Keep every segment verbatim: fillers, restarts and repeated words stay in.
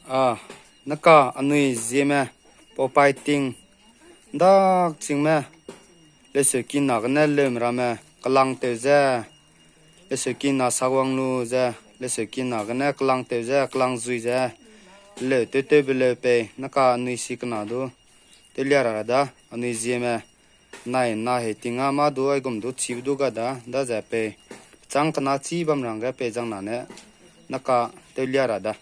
A, neka anui zieme, paupai ting, dak chingme, leuseuki na gene leumeramme, kelang tew ze, leuseuki na sakwang lu ze, leuseuki na gene kelang tew ze, kelang zui ze, leu tewtewbe leu pei, neka anui si kena du, tewlia ra da, anui zieme, nai na hei ting a mâ du aigum du chibe du ga da, daze pei, châng kena chî bam rangge pei zang na ne, neka tewlia ra da.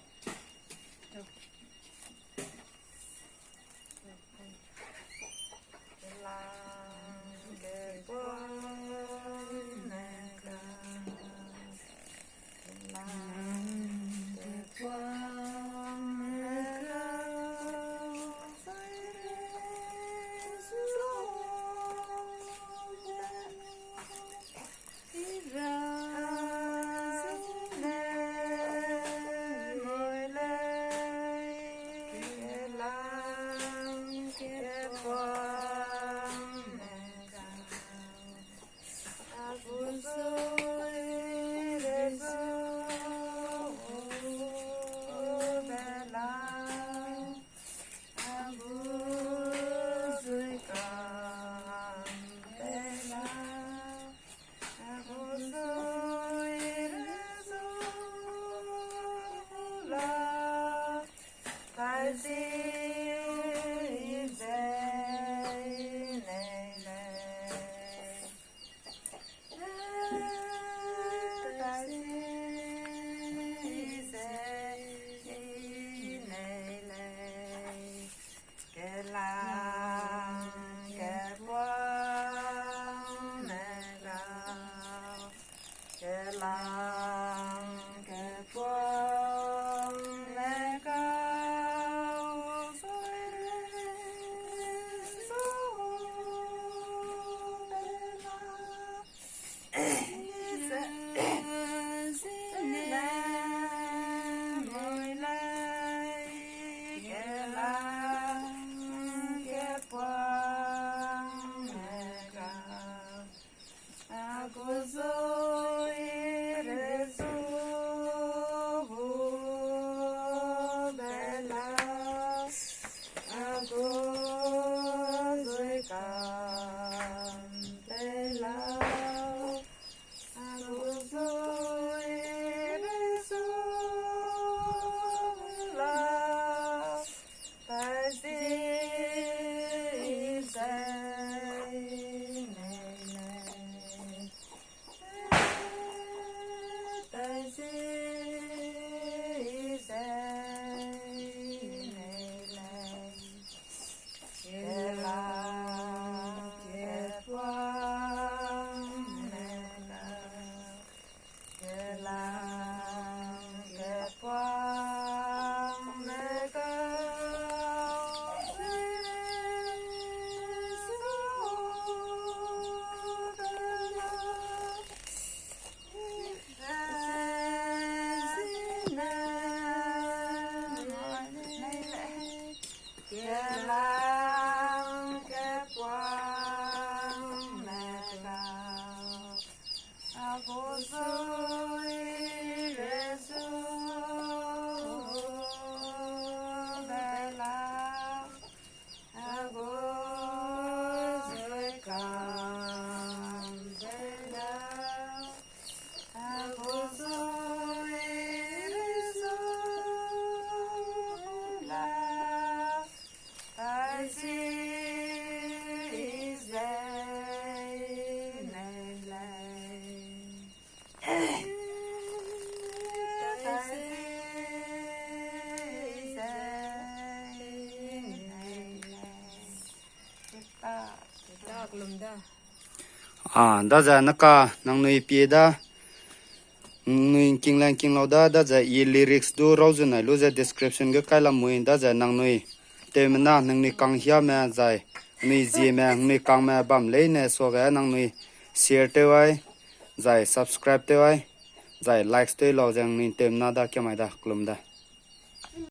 A, daze neka nangnui pie da, nangnui ’ngking le ’ngking lau da, daze i lyrics du rau zu nai lu ze description ge kai lamui, daze nangnui tewmena, nangnui kanghiame, zai anui zieme, nangnui kangme bam leine suage nangnui share tew ai, zai subscribe tew ai, zai likes tew lau ze nangnui tewmena da, kemai da, kelum da.